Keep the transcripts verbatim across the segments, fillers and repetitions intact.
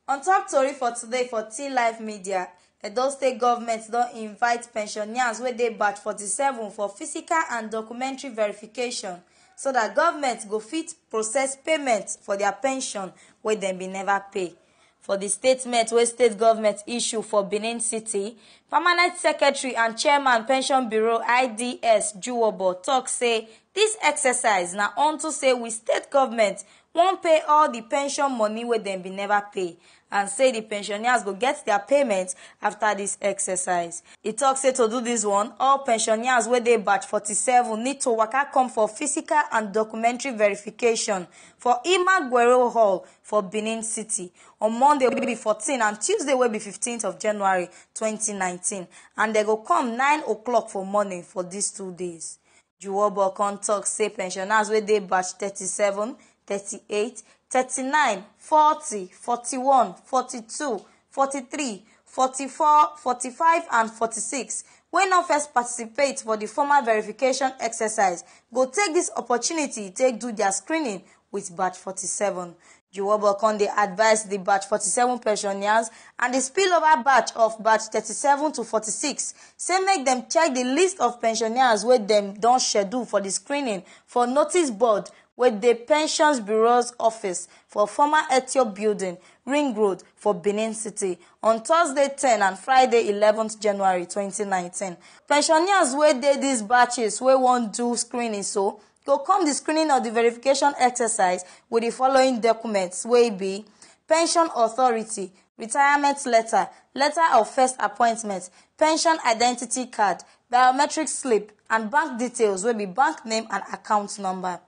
On top tori for today for T Live Media, Edo State government don invite pensioners wey dey batch forty-seven for physical and documentary verification so that government go fit process payment for their pension wey dem bin never pay. For the statement wey state government issue for Benin City, permanent secretary and chairman Pension Bureau I D S Juwobo talk say this exercise na unto say we state government wan pay all the pension money wey dem bin never pay and say the pensioners go get their payment after this exercise. He talk say to do this one, all pensioners wey dey batch forty-seven need to waka come for physical and documentary verification for Imaguero Hall for Benin City on Monday wey be fourteen and Tuesday wey be fifteenth of January twenty nineteen, and dem go come nine o'clock for morning for these two days. Juwobo come talk say pensioners wey dey batch thirty-seven, thirty-eight, thirty-nine, forty, forty-one, forty-two, forty-three, forty-four, forty-five and forty-six wey no first participate for the formal verification exercise go take this opportunity take do their screening with batch forty-seven. Juwobo come dey advise the batch forty-seven pensioners and the spillover batch of batch thirty-seven to forty-six say make dem check the list of pensioners wey dem don schedule for the screening for notice board wey dey Pensions Bureau's office for former Ethiop Building, Ring Road for Benin City on Thursday ten and Friday eleventh January twenty nineteen. Pensioners wey dey these batches wey wan do screening so go come the screening of the verification exercise with the following documents wey be pension authority, retirement letter, letter of first appointment, pension identity card, biometric slip and bank details wey be bank name and account number.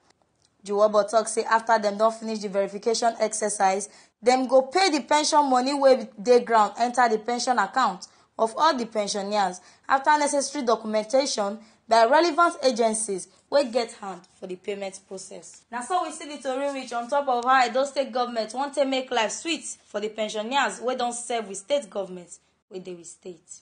Juwobo talk say after dem don finish the verification exercise, dem go pay the pension money wey dey ground enter the pension account of all the pensioners after necessary documentation by relevant agencies wey get hand for the payment process. Na so we see the tori reach on top of how Edo State government wan take make life sweet for the pensioners wey don serve with state government wey dey with state.